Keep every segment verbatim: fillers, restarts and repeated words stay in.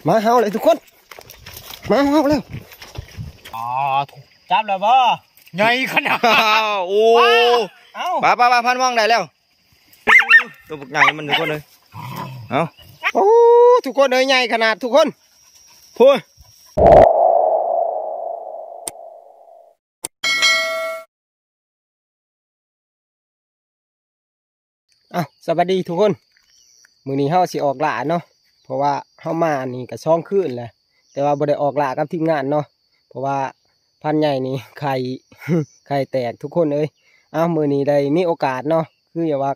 มาเฮาเลยทุกคน มาเฮาแล้ว อ๋อ จับแล้วบ่ ใหญ่ขนาด โอ้ เอ้า ไปไปไป พันมองได้แล้ว ตัวบักใหญ่มันทุกคนเลย เอ้า โอ้ ทุกคนเอ้ย ใหญ่ขนาดทุกคน พูด อ่ะ สวัสดีทุกคน มื้อนี้เฮาสิออกล่าเนาะ เพราะว่าเฮามานี่ก็สองคืนแล้ว แต่ว่าบ่ได้ออกล่ากับทีมงานเนาะ เพราะว่าพันใหญ่นี่ไข่ ไข่แตกทุกคนเอ้ย เอ้า มื้อนี้ได้มีโอกาสเนาะ คืออย่าว่า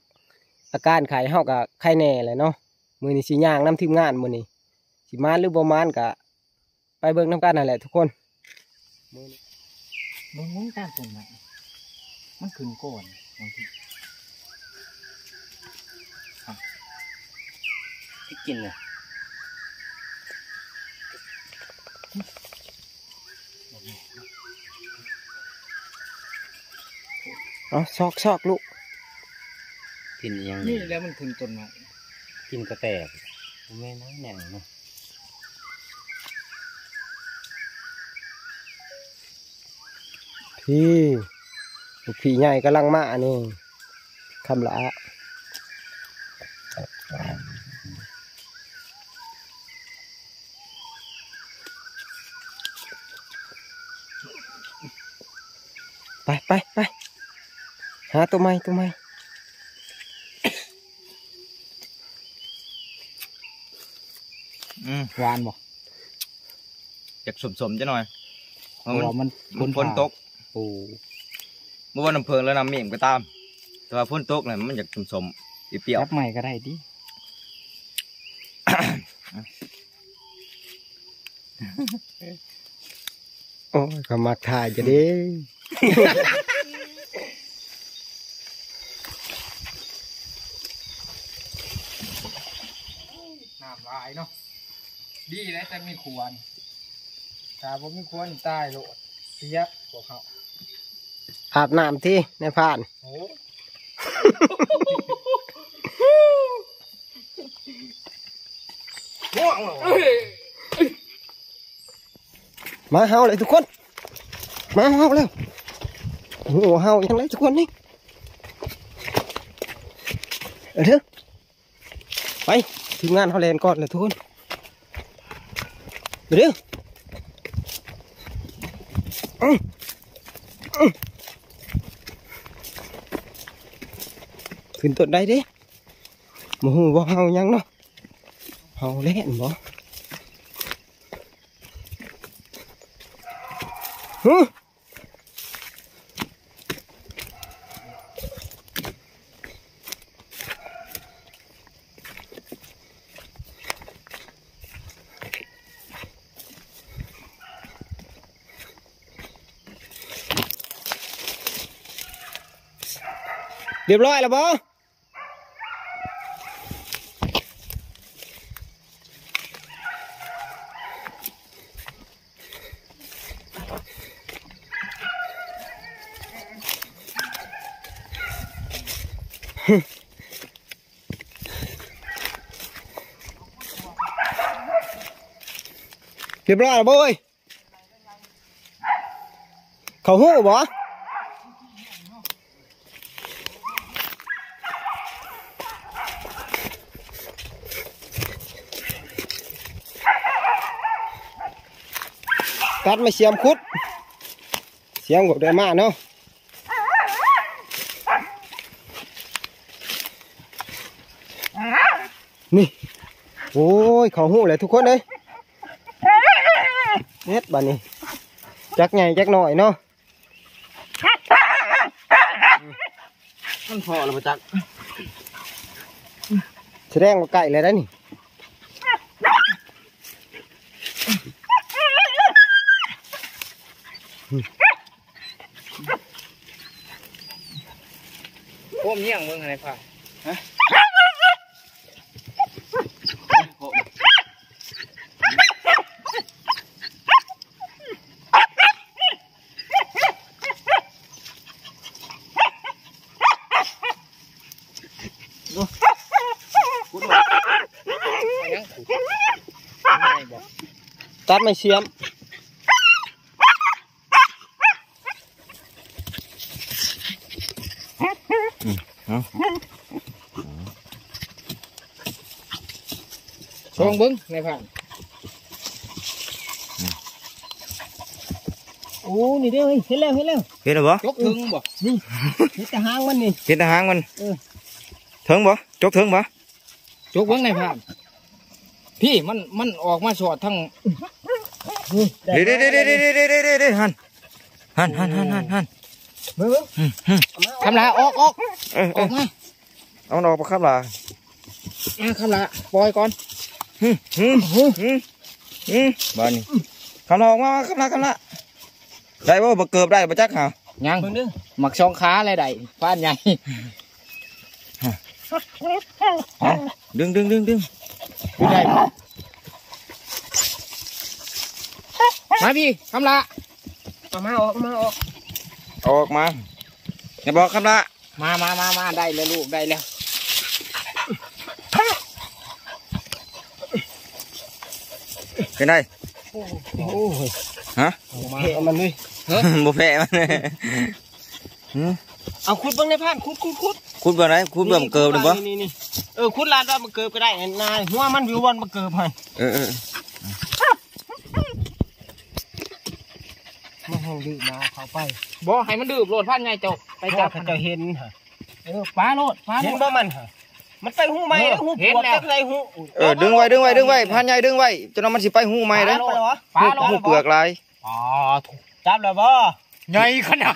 อาการไข้เฮาก็ไข้แน่แหละเนาะ มื้อนี้สิย่างนำทีมงานมื้อนี้ สิมานหรือบ่มานก็ไปเบิ่งนำกันนั่นแหละทุกคน มึงมึงตามตรงไหน มันขึ้นก่อนบางที อ่ะ ที่กินเลย เอาซอกซอกลูก กินอีหยังนี่ นี่แล้วมันขึ้นต้นไม้ กินกระแตบ่แม่นนะ แหน่งเนาะ พี่ ลูกพี่ใหญ่กำลังมานี่ คำละ ไปไปไป หาตัวใหม่ตัวใหม่ อืม หวานบ่ อยากสมๆจักหน่อย เพราะว่ามัน มันฝนตก โอ้ บ่ว่าน้ำเพิงแล้วน้ำเมฆก็ตาม แต่ว่าฝนตกน่ะมันอยากสมๆ เปรี้ยวๆ จับใหม่ก็ได้ติ โอ้ย เขามักถ่ายจะเด้ น้ำหลายเนาะ ดีแล้วแต่มีขวาน ถ้าบ่มีขวานตายโลด เสียพวกเขา อาบน้ำที่ในพาน โอ้ มาเฮาเลยทุกคน มาเฮาแล้ว โอ้โห เฮายังไงทุกคนนี่ เอาเถอะ ไป ทีมงานเฮาแล่นก่อนเลยทุกคน ไปเด้อ อื้อ อื้อ ขึ้นต้นได้เด้ บ่ฮู้ว่าเฮายังเนาะ เฮาแล่นบ่ ฮึ เรียบร้อยแล้วบ่ เรียบร้อยแล้วบ่เอ้ย เขาฮู้บ่ ตัดไม้เสียมขุด เสียงก็ได้มาเนาะ นี่ โอ้ย เขาฮู้แหละทุกคนเอ้ย เฮ็ดบัดนี้ จักใหญ่จักน้อยเนาะ มันพอแล้วบ่จัก แสดงว่าใกล้แล้วได้นี่ โอ้มเยี่ยงเบิ่งอะไรพ่อ ฮะ ขุดออก ยังขุด ตัดไม้เสียม อืม เอา ลองเบิ่งนายพราน โอ้ นี่เด้อ เห็นแล้ว เห็นแล้ว เห็นแล้วบ่ จกเถิงบ่ นี่ เห็นแต่หางมันนี่ เห็นแต่หางมัน เออ เถิงบ่ จกเถิงบ่ จกเบิ่งนายพราน พี่มัน มันออกมาสอดทั้ง นี่ เด้ เด้ เด้ เด้ เด้ เด้ เด้ เด้ เด้ หัน หัน หัน หัน หัน หัน เบิ่ง อืม อืม คำลา ออก ออก เออ เออ ออกมา เอามันออกมาครับล่ะ อ่ะ คำลา ปล่อยก่อน อืม อืม อืม อืม อืม บาดนี้ คำลา ออกมา คำลา คำลา ได้บ่ บักเกิบได้บ่จักหา ยัง เบิ่งเด้อ หมักสองขาเลยได้ พรานใหญ่ ฮะ ดึง ดึง ดึง ดึง ได้บ่ มาพี่ คำลา เอามา ออกมา ออก ออกมา อย่าบอก คำลา มา มา มา มา ได้แล้วลูก ได้แล้ว เป็นไง โอ้โห ฮะ เอามา เอามันเลย บ่แพ้มัน หืม เอาขุดเบิ่งนายพราน ขุด ขุด ขุด ขุดเบิ่งไหน ขุดเบิ่งเกิบหรือบ่ นี่ นี่ เออ ขุดลาดว่ามันเกิบก็ได้ นาย หัวมันอยู่บนมันเกิบหั่น เออ เออ มันแห้งดื้อมาเข้าไป บ่ให้มันดื้อโลด พรานใหญ่เจ้า ไปจับ เขาเจ้าเห็นหั่น เออ ปาโลด ปาโลด เห็นบ่มันหั่น มันไปฮูใหม่ เออ ฮูปวก เห็นแล้ว จักใดฮู เออ ดึงไว้ ดึงไว้ ดึงไว้ พรานใหญ่ดึงไว้ จนว่ามันสิไปฮูใหม่เด้อ ปาโลด ปาโลด ฮูเปลือกหลาย อ๋อ ถูก จับแล้วบ่ ใหญ่ขนาด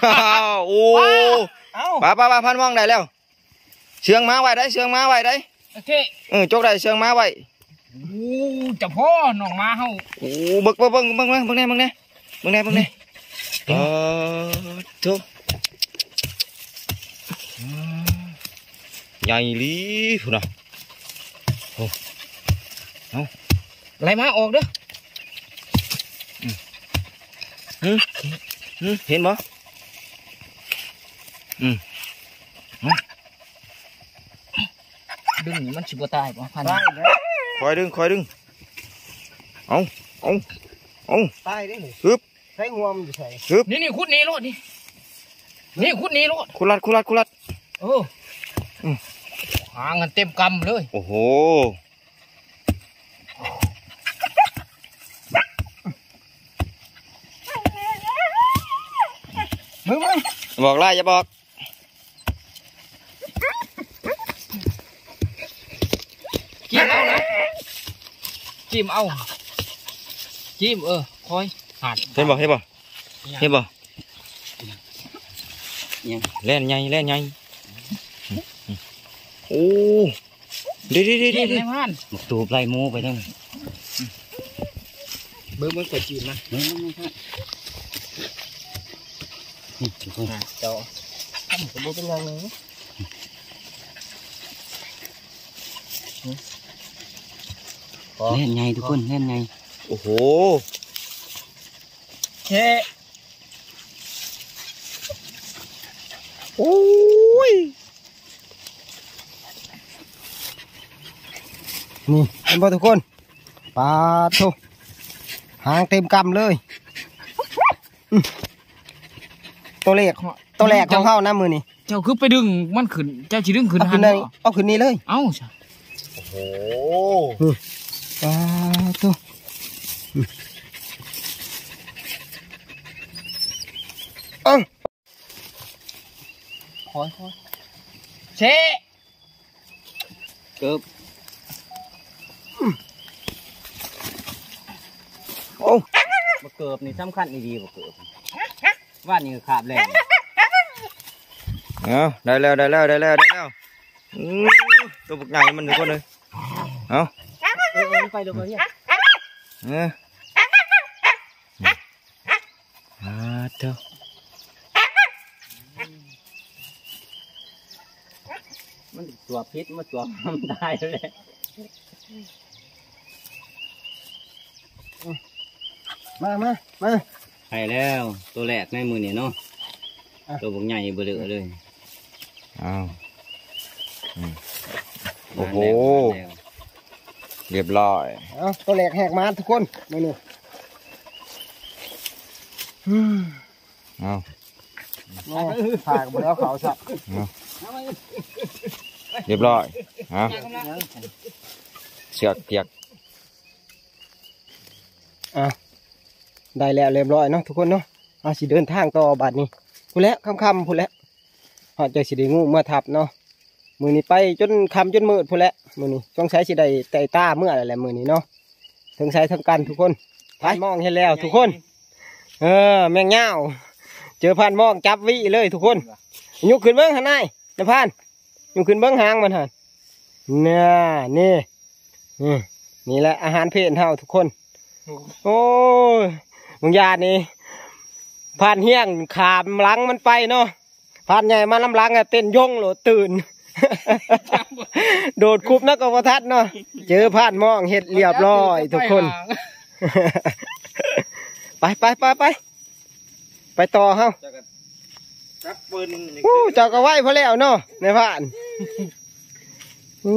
โอ้ เอ้า ปา ปา ปา พรานมองได้แล้ว เชื่องมาไว้ได้ เชื่องมาไว้ได้ โอเค เออ จกได้ เชื่องมาไว้ โอ้ จะพ่อน้องหมาเฮา โอ้ เบิ่ง เบิ่ง เบิ่ง เบิ่ง เบิ่งแน่ เบิ่งแน่ เบิ่งแน่ เบิ่งแน่ เออ โถ่ อืม ใหญ่อีหลีพุ้นน่ะ โอ้ เอา ไหลมาออกเด้อ อืม อืม อืม เห็นบ่ อืม อืม ดึงนี่มันสิบ่ตายบ่ พราน ได้แล้ว คอยดึง คอยดึง เอา เอา เอา ตายเด้นี่ ฮึบ ใส่หัวมันอยู่ไส นี่ นี่ ขุดนี่โลดนี่ นี่ ขุดนี่โลด ขุดลัด ขุดลัด ขุดลัด เออ อืม หางกันเต็มกำเลย โอ้โห มึง มึง บอกไล่อย่าบอก จิ้มเอานะ จิ้มเอา จิ้ม เออ คอย หัด เห็นบ่ เห็นบ่ เห็นบ่ ยัง แล่นใหญ่ แล่นใหญ่ โอ้ เด้ เด้ เด้ เด้ เด้ แม่น หมกตูบไล่หมูไปทั้ง เบิ่ง เบิ่ง ข้อยจีบนะ เบิ่ง เบิ่ง เบิ่ง นี่ เจ้า ผมก็บ่เป็นหยังเลย แล่นใหญ่ทุกคน แล่นใหญ่ โอ้โห แค่ โอ้ย นี่ เห็นบ่ทุกคน ปาดโถ่ หางเต็มกำเลย อืม ตัวแรก ตัวแรกของเฮานะมื้อนี้ เจ้าคือไปดึงมันขึ้น เจ้าสิดึงขึ้น เอาขึ้น หั่น เลย บ่ เอาขึ้นนี่เลย เอ้า โอ้โห อืม ปาดโถ่ อืม เอ้า คอย คอย เชะ เกิบ โอ้ บักเกิบนี่สำคัญอีหลี บักเกิบ ว่านี่ก็ขาบแล้ว เอา ได้แล้ว ได้แล้ว ได้แล้ว ได้แล้ว อืม ตัวบักใหญ่มันทุกคนเลย เอา เออ เออ มันไปเดี๋ยวมันเนี่ย เออ อ่า เถอะ มันตัวพิษ มันตัวมันตายเลย มา มา มา ไปแล้ว ตัวแรกในมื้อนี้เนาะ อ่ะ ตัวบักใหญ่เบ้อเร่อเลย อ้าว อืม โอ้โห มาแล้ว มาแล้ว เรียบร้อย เอาตัวแรกแหกหมานทุกคน มื้อนี้ อืม เอา โอ้ ถ่ายกับแล้วเขาซะ เอา เรียบร้อย เอา เสือกเปียก อ่ะ ได้แล้วเรียบร้อยเนาะทุกคนเนาะ เอาสิเดินทางต่อบัดนี้ พู้นแหละ ค่ำๆ พู้นแหละ เฮาจะสิได้งูเมือทับเนาะ มื้อนี้ไปจนค่ำจนมืดพู้นแหละ มื้อนี้สงสัยสิได้ไต่ตาเมือแล้วแหละมื้อนี้เนาะ เทิงไสเทิงกันทุกคน ไป มองเห็นแล้วทุกคน เออ แมงยาว เจอพานมองจับวิเลยทุกคน ยกขึ้นเบิ่งหั่นนาย นายพราน ยกขึ้นเบิ่งหางมันหั่น น่า นี่ นี่ นี่แหละอาหารเพลเฮาทุกคน โอ้ย บางยานี่ พรานเฮี้ยงขามหลังมันไปเนาะ พรานใหญ่มานำหลังอะเต้นย่งโลดตื่น โดดคุบนะก็บ่ทันเนาะ เจอพรานมองเฮ็ดเรียบร้อยทุกคน ไป ไป ไป ไป ไปต่อเฮา จับปืน โอ้ เจ้าก็ไวพอแล้วเนาะ นายพราน โอ้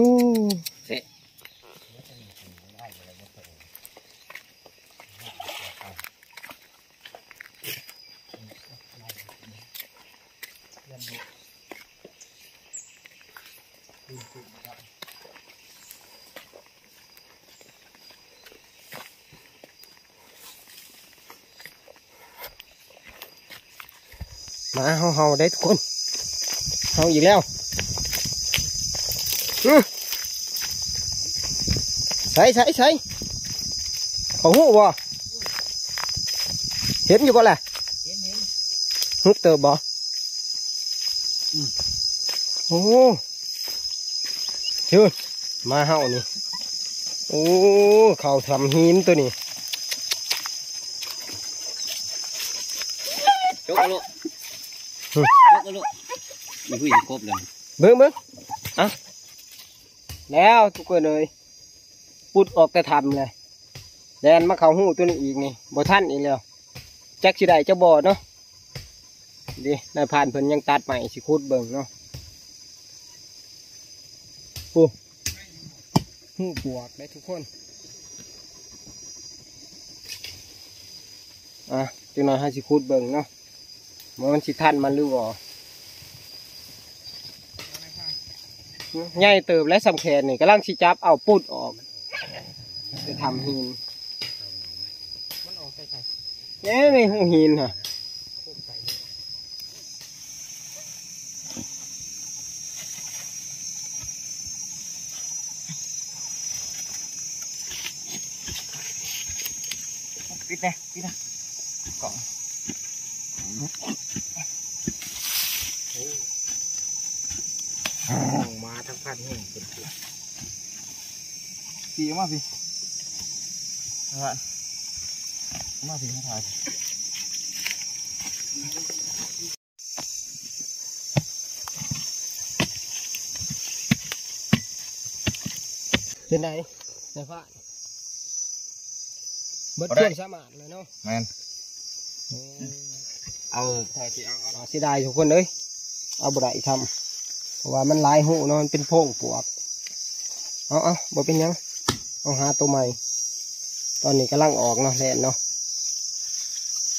มาเฮาเฮาได้ทุกคน เฮาอีกแล้ว อื้อ ใส่ ใส่ ใส่ เขาฮู้บ่ เห็นอยู่บ่ล่ะ เห็น เห็น ฮึบเติบบ่ อืม โอ้ ชื่อ มาเฮานี่ โอ้ เขาทำหินตัวนี้ จกเอาลูก อืม จกเอาลูก อุ้ย ครบเลย เบิ่ง เบิ่ง อ่ะ แล้วทุกคนเอ้ย ปุดออกแต่ถ้ำเลย แล่นมาเข้าฮูตัวนี้อีกนี่ บ่ทันอีกแล้ว จักสิได้จักบ่เนาะ ดิ นายพรานเพิ่นยังตัดไม้สิขุดเบิ่งเนาะ โอ้ ฮูปวกได้ทุกคน อ่ะ จักหน่อยเฮาสิขุดเบิ่งเนาะ ว่ามันสิทันมันหรือบ่ ใหญ่เติบและสำแขนนี่กำลังสิจับเอาปุดออก จะทำหิน มันออกใส่ใส่ เอ๊ะ ในหูหินฮะ ปิดนะ ปิดนะ กล่อง โอ้ ทั้งหมาทั้งพันธุ์นี่เป็นตัว พี่เอามาพี่ เอาละ เอามาพี่ มาถ่าย เป็นไง นายพราน เบิด บ่ได้ เครื่องสามารถเลยเนาะ แม่น เออ เอา เอา เสียดายทุกคนเอ้ย เอาบ่ได้ทำ เพราะว่ามันหลายฮูเนาะ มันเป็นโพรงปวก เอา เอา บ่เป็นหยัง เอาหาตัวใหม่ ตอนนี้กำลังออกเนาะ แล่นเนาะ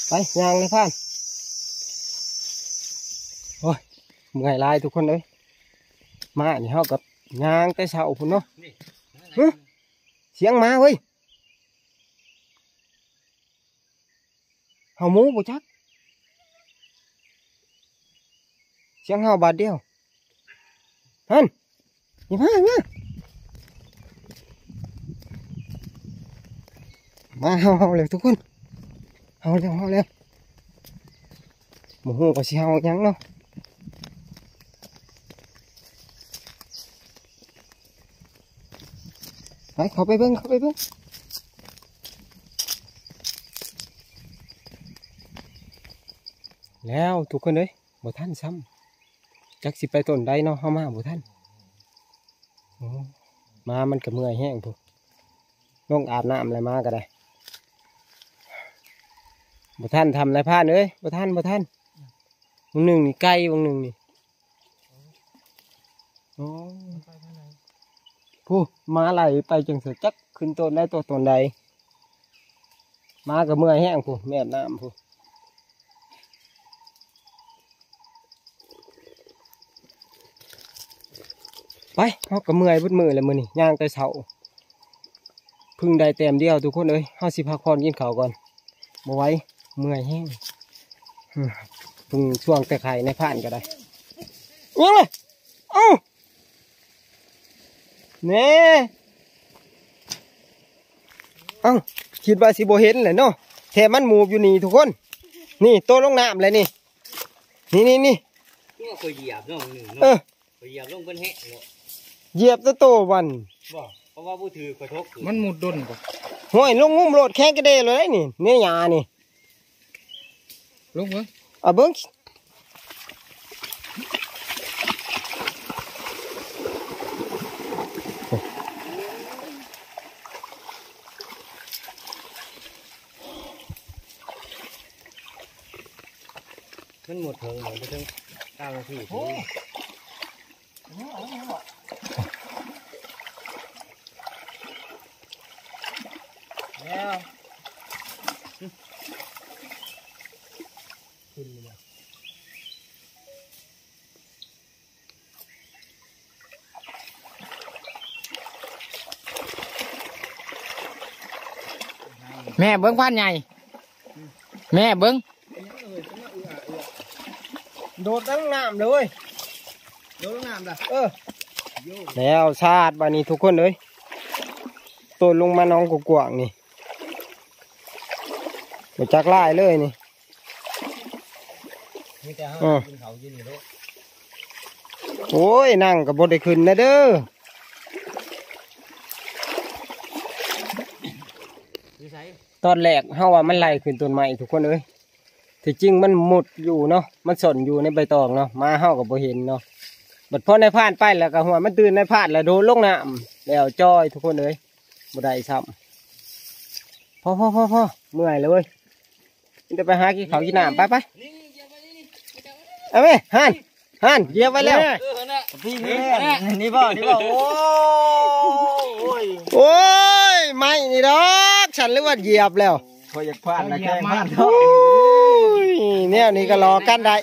ไป ย่างเลยพราน โอ้ย เมื่อยหลายทุกคนเอ้ย มานี่เฮากับย่างแต่เช้าพุ้นเนาะ ฮะ เสียงหมาเว้ย เห่าหมูบ่จัก เสียงเห่าบาดเดียว นั่น นี่มา มา มา เห่า เห่าแล้วทุกคน เห่าแล้ว เห่าแล้ว บ่ฮู้ว่าสิเห่าหยังเนาะ ไป เข้าไปเบิ่ง เข้าไปเบิ่ง แล้วทุกคนเอ้ย บ่ทันซ้ำ จักสิไปต้นใดเนาะ เฮามาบ่ทัน โอ้ มามันก็เมื่อยแฮงพุ้น ลงอาบน้ำอะไรมาก็ได้ บ่ทันทำนายพรานเอ้ย บ่ทัน บ่ทัน วงหนึ่งนี่ไกล วงหนึ่งนี่ โอ้ ผู้หมาไล่ไปจังซั่น จักขึ้นต้นใดตัวต้นใด หมาก็เมื่อยแฮง ผู้แม่น้ำผู้ ไป เฮาก็เมื่อยเบิดมื้อแล้วมื้อนี้ ย่างแต่เช้า เพิ่งได้แต้มเดียวทุกคนเอ้ย เฮาสิพักผ่อนกินข้าวก่อน บ่ไหว เมื่อยแฮง อืม เพิ่งช่วงแต่ไข่ในพานก็ได้ ยังเลย เอ้า แหน่ เอ้า คิดว่าสิบ่เห็นแหละเนาะ แท้มันหมูบอยู่นี่ทุกคน นี่ โตลงน้ำเลยนี่ นี่ นี่ นี่ เนี่ยข้อยเหยียบเนาะ มื้อหนึ่ง เออ เนาะ ข้อยเหยียบลงเพิ่นแฮะเนาะ เหยียบแต่โตมัน บ่ เพราะว่าบ่ถือข้อยทก มันมุดด้นบ่ ห้วย ลงงุ้มโลด แข้งกระเดะเลยนี่ เนี่ยหญ้านี่ ลงเบิ่ง เอาเบิ่ง มันหมดเถิงหมดไปเถิงเก้านาที โอ้ แล้ว ขึ้นเลย แม่เบิ่งพันใหญ่ แม่เบิ่ง โดดลงน้ำเลย โดดลงน้ำละ เออ แล้วชาดบาดนี้ทุกคนเอ้ย โตลงมาหนองกกวางนี่ บ่จักหลายเลยนี่ มีแต่เฮา เออ กินเขาอยู่นี่โลด โอ้ย นั่งก็บ่ได้ขึ้นนะเด้อ อยู่ไส ตอนแรกเฮาว่ามันไล่ขึ้นต้นไม้ทุกคนเอ้ย ที่จริงมันมุดอยู่เนาะ มันซ่อนอยู่ในใบตองเนาะ หมาเฮาก็บ่เห็นเนาะ บัดพอนายพรานไปแล้วก็ ห้วย มันตื่นนายพรานแล้วโดดลงน้ำ แล้วจ้อยทุกคนเอ้ย บ่ได้ซ้ำ พอ พอ พอ พอ เมื่อยแล้วเว้ย จะไปหากินข้าวกินน้ำ ไป ไป เอาไหม หัน หัน เหยียบไว้แล้ว เออ นั่นน่ะ นี่ นี่บ่ นี่บ่ โอ้ย โอ้ย ไม้นี่ดอก ฉันเรียกว่าเหยียบแล้ว พออยากพลาดนะ เหยียบ แกล้งพลาด มา โอ้ย แนวนี้ก็หลอกกันได้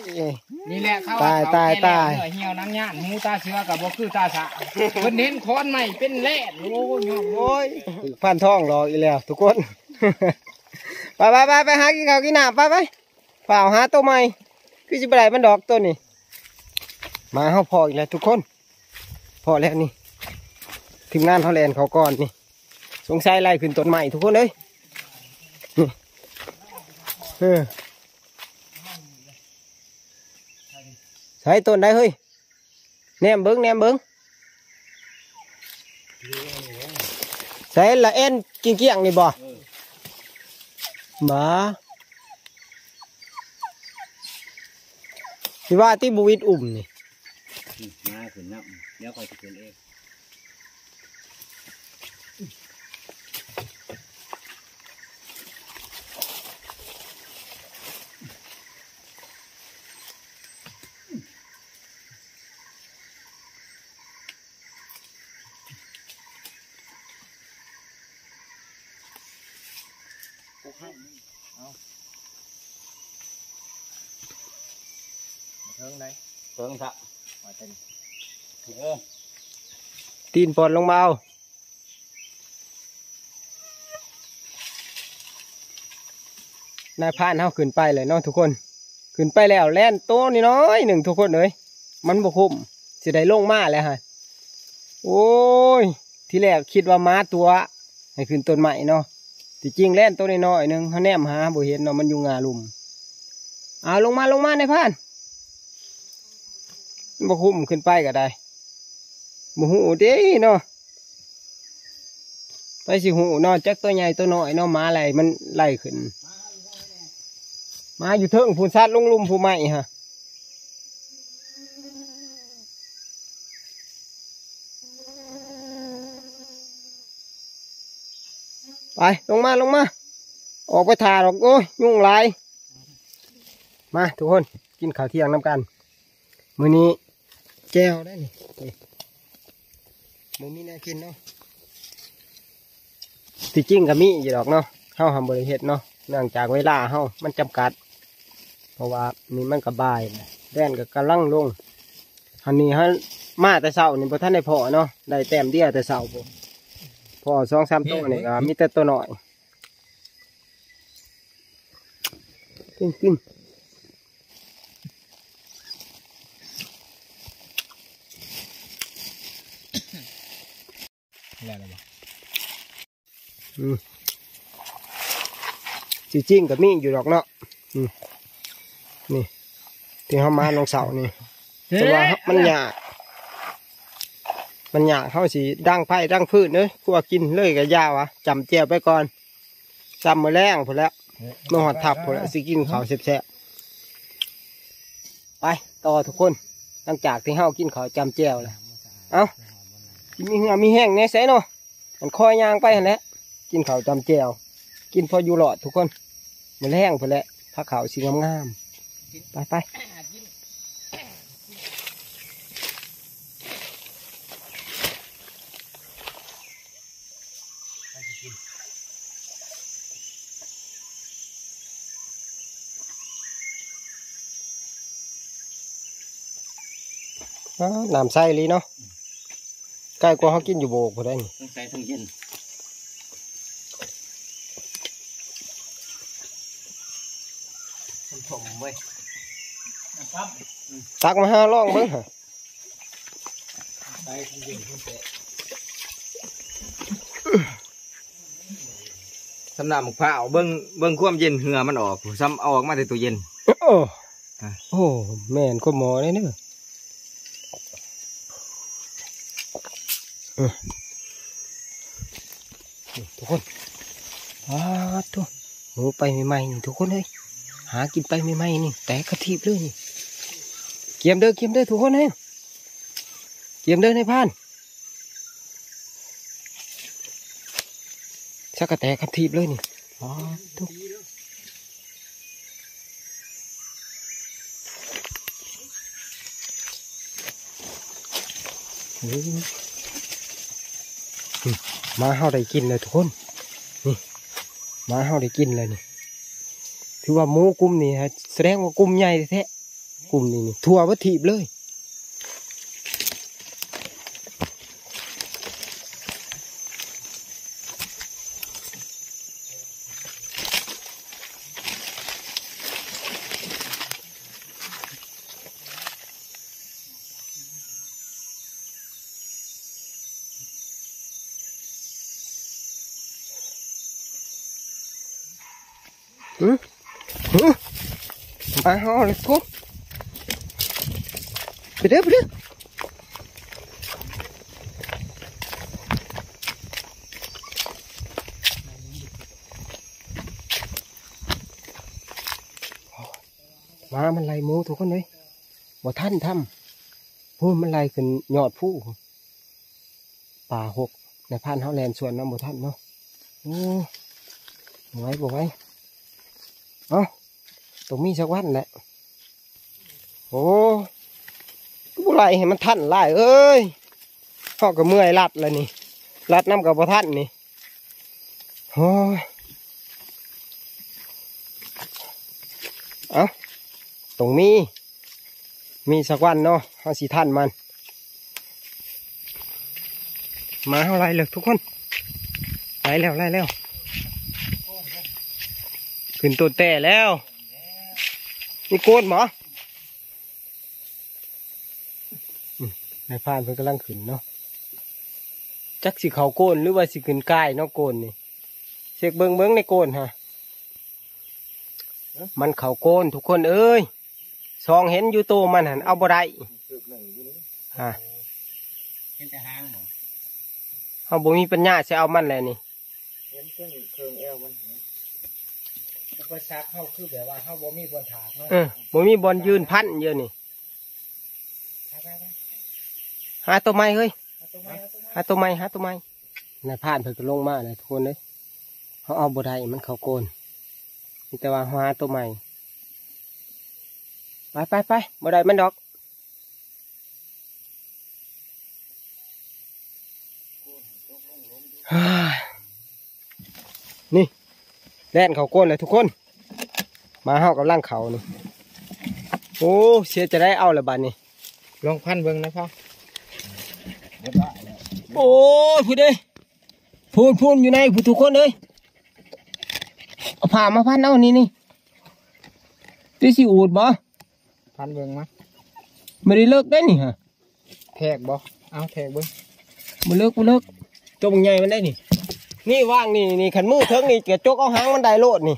นี่แหละเขา ตาย ว่า ตาย เขาแก่แล้ว ตาย เนื้อเหี่ยวหนังย่าน หูตาเสือกับบ่คือตาสะ เพิ่นเห็นขอนไม้เป็นแร่ โอ้ย โอ้ย ถูกพานทองหลอกอีกแล้วทุกคน ไป ไป ไป ไปหากินข้าวกินน้ำ ไป ไป ฝ่าวหาตัวใหม่ คือสิบ่ได้มันดอกตัวนี้ มาเฮาพ้ออีกแล้วทุกคน พ้อแล้วนี่ ทีมงานเฮาแล่นเขาก่อนนี่ สงสัยไล่ขึ้นต้นไม้ทุกคนเอ้ย นี่ เออ ใส่ต้นใดเฮ้ย แนมเบิ่ง แนมเบิ่ง ใส่ละแอ่นเกลี้ยงๆนี่บ่ เออ บ่ สิว่าติบ่วิดอุ้มนี่ อืม มาขึ้นแล้ว เดี๋ยวข้อยสิขึ้นเอง เทิงไหน เทิงซะ มาเต็ม เออ ตีนปอนลงมาเอา นายพรานเฮาขึ้นไปเลยเนาะทุกคน ขึ้นไปแล้วแล่นโตน้อยๆหนึ่งทุกคนเอ้ย มันบ่คุ้ม สิได้ลงมาแล้วฮะ โอ้ย ทีแรกคิดว่าหมาตั๋ว ให้ขึ้นต้นไม้เนาะ ที่จริงแล่นโตน้อยๆหนึ่ง เฮาแนมหาบ่เห็นเนาะ มันอยู่ง่าลุ่ม เอาลงมา ลงมานายพราน มันบ่คุ้มขึ้นไปก็ได้ บ่ฮู้เด้เนาะ ไปสิฮู้เนาะ จักตัวใหญ่ตัวน้อยเนาะ หมาไล่มันไล่ขึ้น หมาอยู่เทิงพู้น สัตว์ลงลุ่มพู้นไม้ฮะ ไป ลงมา ลงมา ออกไปถ่าดอก โอ้ย ยุงหลาย มาทุกคน กินข้าวเที่ยงนำกัน มื้อนี้แจ่วได้นี่ มีแนวกินเนาะ ที่จริงก็มีอยู่ดอกเนาะ เฮาทำบริเฮ็ดเนาะ เนื่องจากเวลาเฮามันจำกัด เพราะว่านี่มันก็บ่ายแล้ว แดดก็กำลังลง อันนี้เฮามาแต่เช้านี่บ่ทันได้พ้อเนาะ ได้แต้มเดียวแต่เช้าพุ้น พ้อสองสามตัวนี่ก็มีแต่ตัวน้อย กิน กิน แล้วล่ะบ่ อืม จริงๆก็มีอยู่ดอกเนาะ อืม นี่ ที่เฮามาหนองเสานี่ แต่ว่ามันยาก มันยาก เฮาสิดังไฟดังฟืนเด้อ ครัวกินเลยก็ยาวอะ จ้ำแจ่วไปก่อน จ้ำมื้อแลงพู้นแหละ มื้อฮอดทับพู้นแหละ สิกินข้าวแซ่บๆ ไปต่อทุกคน หลังจากที่เฮากินข้าวจ้ำแจ่วแล้ว เอ้า มีเหื่อมีแฮงแหน่ไสเนาะ อันคอยย่างไปหั่นแหละ กินข้าวจ้ำแจ่ว กินพออยู่รอดทุกคน มื้อแลงพู้นแหละ พาข้าวสิงามๆ ไปๆ อ้า น้ำใสอีหลีเนาะ ใกล้กว่าเฮากินอยู่โบกพู้นได้นี่ ทั้งใสทั้งเย็น มันขมเว้ย ตักมาหาลองเบิ่งหา ใสทั้งเย็นทั้งแสบ สำน้ำมะพร้าว เบิ่ง เบิ่งความเย็นเหื่อมันออก ซ้ำเอาออกมาแต่ตู้เย็น โอ้ อ่ะ โอ้ แม่นความหมอเด้เนาะ อืม นี่ทุกคน อ้าโถ่ หมูไปใหม่ๆนี่ทุกคนเอ้ย หากินไปใหม่ๆนี่ แตกกระทีบเลยนี่ เกียมเด้อ เกียมเด้อทุกคนเอ้ย เกียมเด้อนายพราน ซักกะแตกกระทีบเลยนี่ อ้าโถ่ โอ้ นี่ หมาเฮาได้กินแล้วทุกคน นี่ หมาเฮาได้กินแล้วนี่ ถือว่าหมูกลุ่มนี้ฮะ แสดงว่ากลุ่มใหญ่แท้ๆ กลุ่มนี้นี่ ทั่วประเทศเลย หือ หือ มาเฮาเลยทุก ไปเด้อ ไปเด้อ หมามันไล่หมูทุกคนเลย บ่ทันทำ พู้นมันไล่ขึ้นยอดภู ป่าหก นายพรานเฮาแล่นสวนนำบ่ทันเนาะ โอ้ บ่ไหว บ่ไหว เอ้า ต้องมีสักวันแหละ โอ้ คือบ่ไล่ให้มันทันหลายเอ้ย เฮาก็เมื่อยลัดแล้วนี่ ลัดนำก็บ่ทันนี่ โอ้ย เอ้า ต้องมี มีสักวันเนาะ เฮาสิทันมัน มาเฮาไล่เลยทุกคน ไล่แล้ว ไล่แล้ว ขึ้นต้นแต่แล้ว มีโกนบ่ อืม นายพรานเพิ่นกำลังขึ้นเนาะ จักสิเข้าโกนหรือว่าสิขึ้นกายเนาะโกนนี่ เช็คเบิ่งเบิ่งในโกนฮะ มันเข้าโกนทุกคนเอ้ย ส่องเห็นอยู่โตมันหั่น เอาบ่ได้ ฮะ เห็นแต่หางบ่ เฮาบ่มีปัญญาสิเอามันแหละนี่ เห็นเพิ่งเครื่องแอวมันนะ อุปสรรคเฮาคือแบบว่าเฮาบ่มีบ่อนถากเนาะ เออ บ่มีบ่อนยืนพันอยู่นี่ ไปๆๆ หาตัวใหม่เฮ้ย เอาตัวใหม่ เอาตัวใหม่ หาตัวใหม่ หาตัวใหม่ นายพรานเพิ่นก็ลงมาแล้วทุกคนเอ้ย เฮาเอาบ่ได้ มันเข้าโกน มีแต่ว่าเฮาหาตัวใหม่ ไปๆๆ บ่ได้มันดอก เ นี่ แล่นเข้าโกนเลยทุกคน มาเฮากำลังเข้านี่ โอ้ เสียจะได้เอาละบาดนี้ ลองพันเบิ่งนะพ่อ โอ้ย พูดเด้ พูนพูนอยู่ในพูนทุกคนเอ้ย เอาผ้ามาพันเอานี่นี่ ที่สิอูดบ่ พันเบิ่งมา ไม่ได้เลิกได้นี่ฮะ แทกบ่ เอาแทกเบิ่ง บ่เลิก บ่เลิก ตัวบักใหญ่มันได้นี่ นี่วางนี่ นี่ คันมือเถิงนี่ กระจกเอาหางมันได้โลดนี่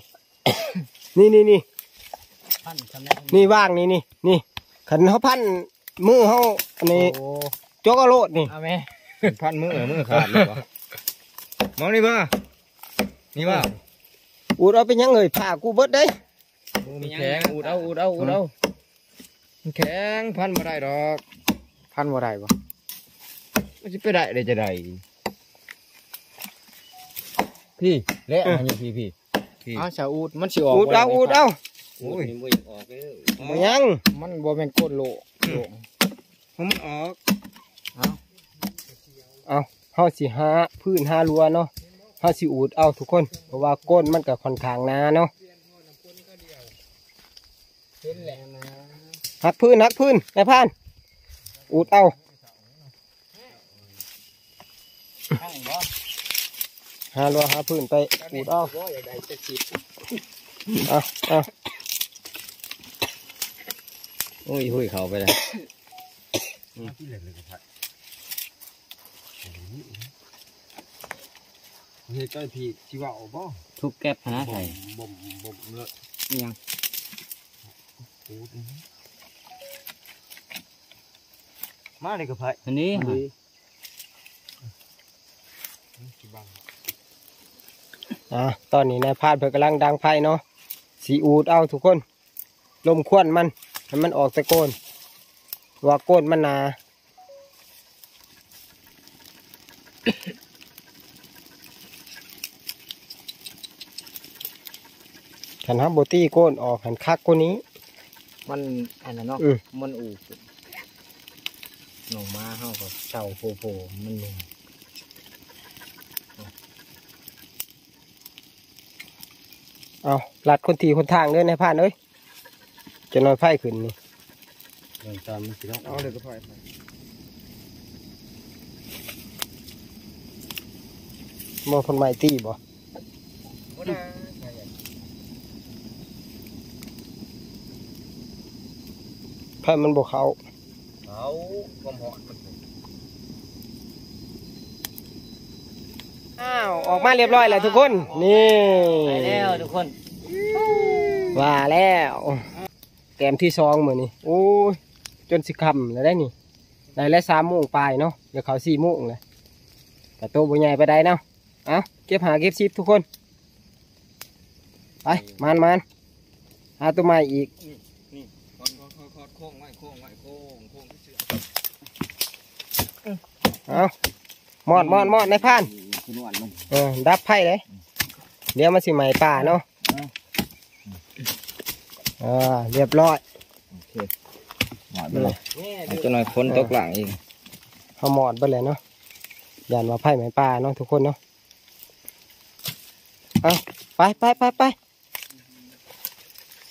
นี่ นี่ นี่ พันทำไม นี่วางนี่ นี่ นี่ คันเขาพันมือเขาอันนี้ โอ้ จกเอาโลดนี่ เอาแม่ พันมือ มือขาดเลยบ่ มองนี่บ่ นี่บ่ อูดเอาเป็นหยังเอ่ย ผ้ากูเบิดเด้ มันแข็ง อูดเอา อูดเอา อูดเอา มันแข็ง พันบ่ได้ดอก พันบ่ได้บ่ มันสิไปได้ได้จะได้ พี่ และ เออ อันนี้พี่ พี่ พี่ เอาสาอูด มันสิออก อูดเอา บ่ได้ อูดเอา โอ้ย นี่บ่อยากออกเลย บ่ยัง มันบ่แม่นโกนโล โล มันออก เอา เอา เฮาสิหาพื้นหารัวเนาะ เฮาสิอูดเอาทุกคน เพราะว่าก้นมันก็ค่อนข้างหนาเนาะ เห็นแล้วนะ หักพื้น หักพื้น นายพราน อูดเอา หารัวหาพื้นไปอูดเอา บ่อยากได้จักสิบ เอา เอา โอ้ย หุยเขาไปเลย เฮ้ย เจ้าพี่ที่ว่าเอาบ่ ทุบแก๊บหั้นนะไผ บ่ม บ่ม บ่มเลย อิหยัง โอ้ย มาเลยกับไผ อันนี้ อันนี้ อ่า ตอนนี้นายพรานเพิ่นกำลังดังไฟเนาะ สิอูดเอาทุกคน ลมควันมัน ให้มันออกแต่โกน ว่าโกนมันหนา คันเฮาบ่ตีโกนออก หั้นคักกว่านี้ มันอันนั้นเนาะ อืม มันอูด น้องหมาเฮาก็เศร้าโพโพ มันลง เอา ลัดคนที่คนทางเด้อนายพรานเอ้ย จะน้อยไฟขึ้นนี่ เบิ่งตอนมันสิลง เอาเลยก็ถอยไป บ่ เพิ่นไม้ตีบ่ บ่ได้ ไฟมันบ่เข้า เอาความร้อนมัน อ้าว ออกมาเรียบร้อยแล้วทุกคน นี่ ไปแล้วทุกคน ว่าแล้ว แต้มที่สองมื้อนี้ โอ้ย จนสิค่ำแล้วได้นี่ ได้แล้วสามโมงปลายเนาะ เดี๋ยวเขาสี่โมงเลย แต่โตบ่ใหญ่ไปได้เนาะ เอา เก็บหาเก็บสิบทุกคน ไป มานมาน หาตัวใหม่อีก นี่ นี่ คอด คอด คอด คอด โค้งไว้ โค้งไว้ โค้ง โค้งที่เสือ เอา มอด มอด มอด นายพราน ขึ้นวันลง เออ ดับไฟเลย เดี๋ยวมันสิไหม้ป่าเนาะ เออ อ่า เรียบร้อย โอเค หมอดไปเลย ให้เจ้าหน่อยฝนตกหลังอีก เฮามอดไปเลยเนาะ ย่านว่าไฟไหม้ป่าเนาะทุกคนเนาะ เอา ไป ไป ไป ไป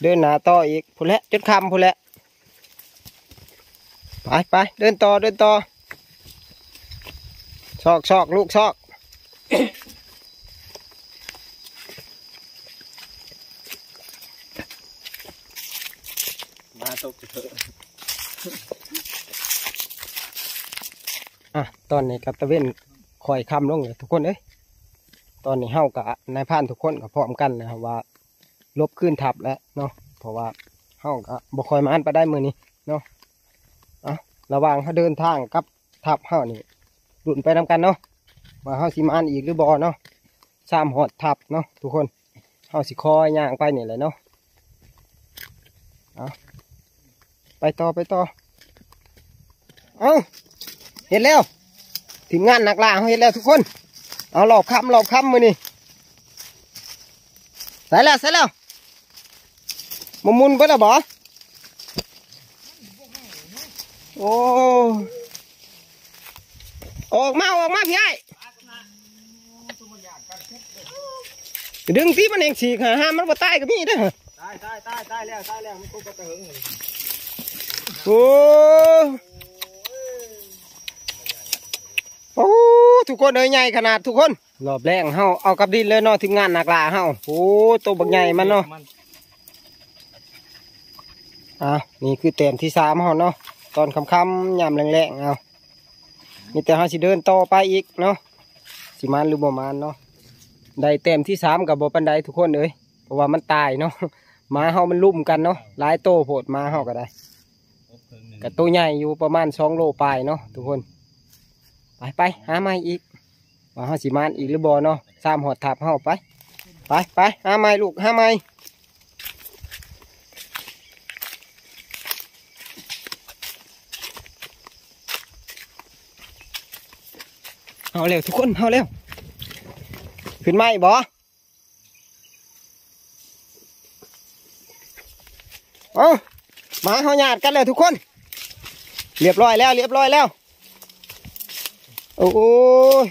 เดินหน้าต่ออีก พู้นแหละ จนค่ำพู้นแหละ ไป ไป เดินต่อ เดินต่อ ซอก ซอก ลูก ซอก มาตกเถอะ อ่ะ ตอนนี้ก็ตะเว็นค่อยค่ำลงแล้วทุกคนเอ้ย ตอนนี้เฮากับนายพรานทุกคนก็พร้อมกันนะครับว่า ลบคืนทัพแล้วเนาะ เพราะว่าเฮาก็บ่ค่อยมานปานใดมื้อนี้เนาะ อ่ะ ระหว่างเฮาเดินทางกับทัพเฮานี่ ลุ้นไปนำกันเนาะ ว่าเฮาสิมานอีกหรือบ่เนาะ ซามฮอดทัพเนาะทุกคน เฮาสิคอยย่างไปนี่แหละเนาะ เอา ไปต่อ ไปต่อ เอา เฮ็ดแล้ว ทีมงานนักล่าเฮาเฮ็ดแล้วทุกคน เอา รอบค่ำ รอบค่ำมื้อนี้ ใส่แล้ว ใส่แล้ว บ่มุนเบิดแล้วบ่ โอ้ ออกมา ออกมาพี่อ้าย ดึงตีมันแหงสีกหาห้ามมันบ่ตายก็มีเด้อ ตายตายตายตายแล้วตายแล้วมันคงก็ไปเหิงเลย โอ้ โอ้ ทุกคนเอ้ย ใหญ่ขนาดทุกคน รอบแรกเฮาเอากับดินเลยเนาะ ทีมงานนักล่าเฮา โอ้ โตบักใหญ่มันเนาะ อ่ะ นี่คือแต้มที่สามเฮาเนาะ ตอนค่ำๆ ยามแลงๆ เอา มีแต่เฮาสิเดินต่อไปอีกเนาะ สิหมานหรือบ่หมานเนาะ ได้แต้มที่สามก็บ่ปานใดทุกคนเอ้ย เพราะว่ามันตายเนาะ หมาเฮามันลุมกันเนาะ หลายโตโพดหมาเฮาก็ได้ ก็โตใหญ่อยู่ประมาณสองโลปลายเนาะทุกคน ไปไปหาใหม่อีก ว่าเฮาสิหมานอีกหรือบ่เนาะ สามฮอดทับเฮาไป ไปไปหาใหม่ลูก หาใหม่ เอาแล้วทุกคน เอาแล้ว ขึ้นมาอีกบ่ เอ้า หมาเฮาหยาดกันแล้วทุกคน เรียบร้อยแล้ว เรียบร้อยแล้ว โอ้ย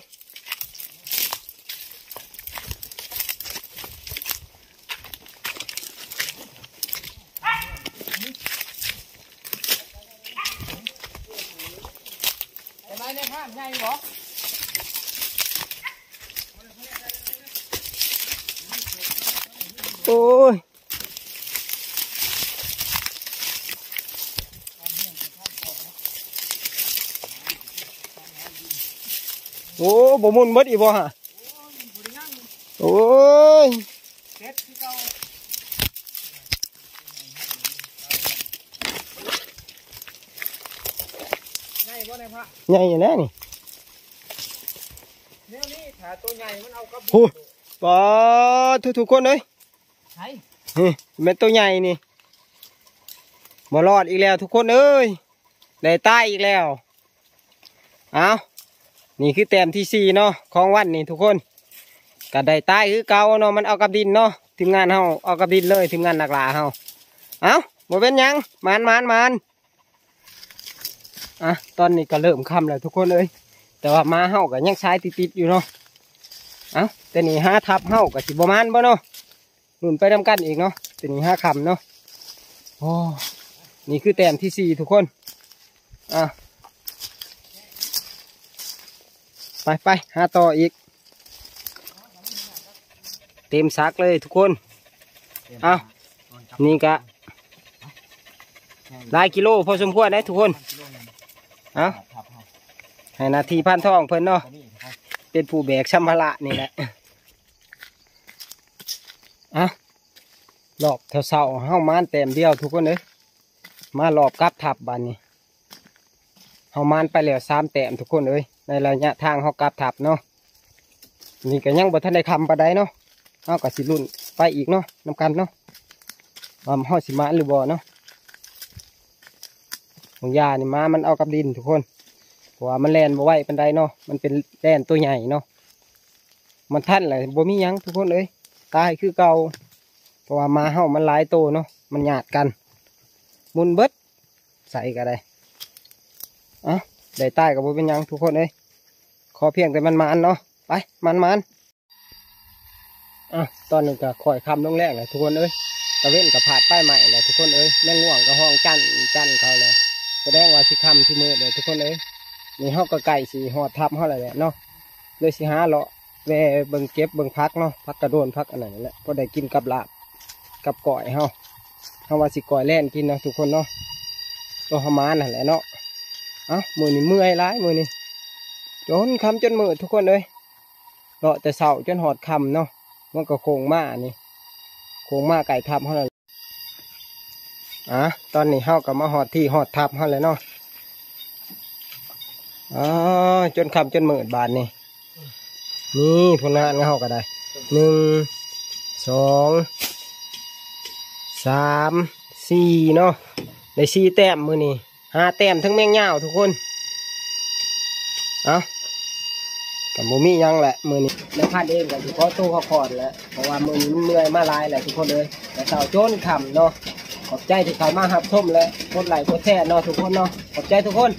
โอ้ย โอ้ บ่มุนเบิดอีกบ่ฮะ โอ้ย ใหญ่อยู่แล้วนี่ แนวนี้ถ้าตัวใหญ่มันเอากระบุ โอ้ ปาดทุกๆ คนเอ้ย ใช่ นี่แม่นตัวใหญ่นี่ บ่รอดอีกแล้วทุกคนเอ้ย ได้ตายอีกแล้ว เอานี่คือแต้มที่สี่เนาะ ของวันนี้ทุกคน ก็ได้ตายคือเก่าเนาะ มันเอากับดินเนาะ ทีมงานเฮาเอากับดินเลย ทีมงานนักล่าเฮา เอาบ่เป็นหยัง หมาน หมาน หมาน อ่ะ ตอนนี้ก็เริ่มค่ำแล้วทุกคนเอ้ย แต่ว่าหมาเฮาก็ยังสายติดๆ อยู่เนาะ เอ้า แต่นี่หาทับเฮาก็สิบ่หมานบ่เนาะ ลุ้นไปนำกันอีกเนาะ แต่นี่หาค่ำเนาะ โอ้ นี่คือแต้มที่สี่ทุกคน อ่ะ ไปไปหาต่ออีก เต็มสักเลยทุกคน เอ้า นี่กะ หลายกิโลพอสมควรนะทุกคน เอ้า ให้หน้าที่พานทองเพิ่นเนาะ เป็นผู้แบกสัมภาระนี่แหละ อ่ะ รอบเช้าๆ เฮาหมานแต้มเดียวทุกคนเอ้ย มารอบกลับทับบาดนี้ เฮาหมานไปแล้วสามแต้มทุกคนเอ้ย ในระยะทางเฮากลับทับเนาะ นี่ก็ยังบ่ทันได้ค่ำปานใดเนาะ เฮาก็สิลุ้นไปอีกเนาะ นำกันเนาะ ว่าเฮาสิหมานหรือบ่เนาะ บางอย่างนี่หมามันเอากับดินทุกคน เพราะว่ามันแล่นบ่ไหวปานใดเนาะ มันเป็นแล่นตัวใหญ่เนาะ มันทันแหละ บ่มีหยังทุกคนเอ้ย ตายคือเก่า เพราะว่าหมาเฮามันหลายโตเนาะ มันหยาดกัน มุนเบิด ใส่ก็ได้ เอ้า ได้ตายก็บ่เป็นหยังทุกคนเอ้ย ขอเพียงแต่มันหมานเนาะ ไป หมานๆ อ่ะ ตอนนี้ก็ค่อยค่ำลงแลงแล้วทุกคนเอ้ย ตะเว็นก็พาดไปใหม่แล้วทุกคนเอ้ย แมงง่วงก็ฮ้องจั่นจั่นเขาแล้ว แสดงว่าสิค่ำสิมืดแล้วทุกคนเอ้ย นี่เฮาก็ใกล้สิฮอดทับเฮาแล้วแหละเนาะ เลยสิหาเลาะแวะเบิ่งเก็บเบิ่งผักเนาะ ผักกระโดนผักอันนั้นแหละ พอได้กินกับลาบกับก้อยเฮา เฮาว่าสิก้อยแล่นกินเนาะทุกคนเนาะ ตัวเฮาหมานนั่นแหละเนาะ เอ้า มื้อนี้เมื่อยหลายมื้อนี้ จนค่ำจนมืดทุกคนเอ้ย เลาะแต่เช้าจนฮอดค่ำเนาะ มันก็โค้งมานี่ โค้งมาใกล้ทับเฮาแล้ว อ่ะ ตอนนี้เฮาก็มาฮอดที่ฮอดทับเฮาแล้วเนาะ อ๋อ จนค่ำจนมืดบาดนี้ นี่ผลงานของเฮาก็ได้ หนึ่ง สอง สาม สี่ เนาะ ได้สี่แต้มมื้อนี้ ห้าแต้มทั้งแมงยาวทุกคน เอ้า ก็บ่มีหยังแหละมื้อนี้ แม่พันเองก็สิขอตัวพักผ่อนแหละ เพราะว่ามื้อนี้มันเมื่อยมาหลายแหละทุกคนเอ้ย แต่เช้าจนค่ำเนาะ ขอบใจที่เข้ามารับชมและกดไลค์กดแชร์เนาะทุกคนเนาะ ขอบใจทุกคน